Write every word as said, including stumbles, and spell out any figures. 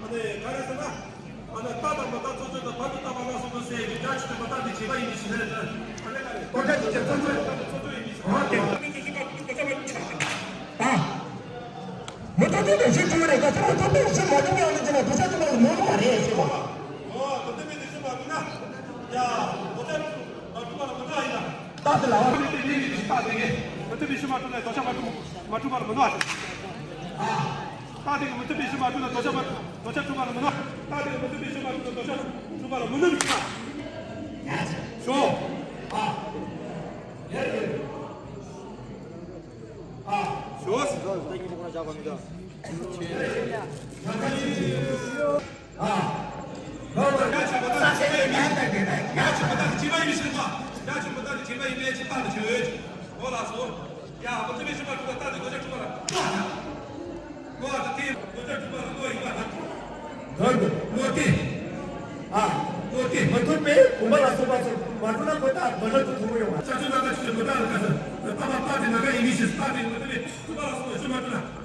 ཨ་ནི་ག་རེ་ཟེར་ན། ཨ་ནི་རྟགས་དང་མི་རྟག་ཚོགས་ཚོད་དང་བར་དུ་བརྟགས་པ་ལ་སོགས་པ་ཟེར་ཡི་གེ་བརྒྱ་ཆ་དང་མི་རྟག་དེ་བྱེད་པ་ཡིན་མིན་ཞིག་ལས་ན། ཨ་ནི་ག་རེ། ཨོ་བརྒྱ་ཆ་ཚོགས་ཚོད། ཚོགས་ཚོད་ཡིན་མིན་ཞིག་ཨོ་ལས་ཀ་རེ། ད། མི་ཐུབ་པའི་ལས་གཞི་བྱུང་བ་རེད། ད་ཚང་མ་ཐུབ་པའི་ལས་གཞི་མ་བྱུང་ཡང་ལས་ཀྱི་ན་དུ་ཆ་དུ་མ་ལ་མོ་མ་རེད་ཟེར་བ། ཨོ་ད་ཐུབ་པའི་ལས་གཞི་མ་བྱུང་ན། ཡ་དུ་ཆ་མ་གྲུབ་པ་ལ་མི་ན་ཡིན་ན། རྟགས་དེ་ལ་བ། མི་ཐུབ་པའི་ལས་གཞི་རྟགས་དེ་གས་མི་ཐུབ་པའི་ལས་གཞི་མ་གྲུབ་ན་དོ་ཆ་མ་གྲུབ་མ་གྲུབ་པ་ལ་མི་ན་ཟེར། རྟགས་དེ་གས་མི་ཐུབ་པའི་ལས་གཞི་མ་གྲུབ་ན་དོ་ཆ་མ་དོ་ཆ་གྲུབ་པ་ལ་མི་ན། རྟགས་དེ་གས་མི་ཐུབ་པའི་ལས་གཞི་མ་གྲུབ་ན་དོ་ཆ་གྲུབ་པ་ལ་མི་ན་ཟེར། ཞོ། ཞོ། ལོ་དེ། ཨ། ལོ་དེ་མི་ཐུབ་པས་བུམ་པ་ལ་སོགས་པ་ཚོ་མ་གྲུབ་ན་ཁོ་ཐག་མི་ལ་ཐུག་ཐུབ་ཡོང་བ། ཅ་ཆུ་ན་ད་ཆུ་ཆུ་མི་ད་ལ་ཀ་ས། ད་པ་པ་དེ་ན་ག་ཡིན་མི་ཤེས་པ་དེ་མི་ཐུབ་པས་བུམ་པ་ལ་སོགས་པ་ཆུ་མ་གྲུབ་ན།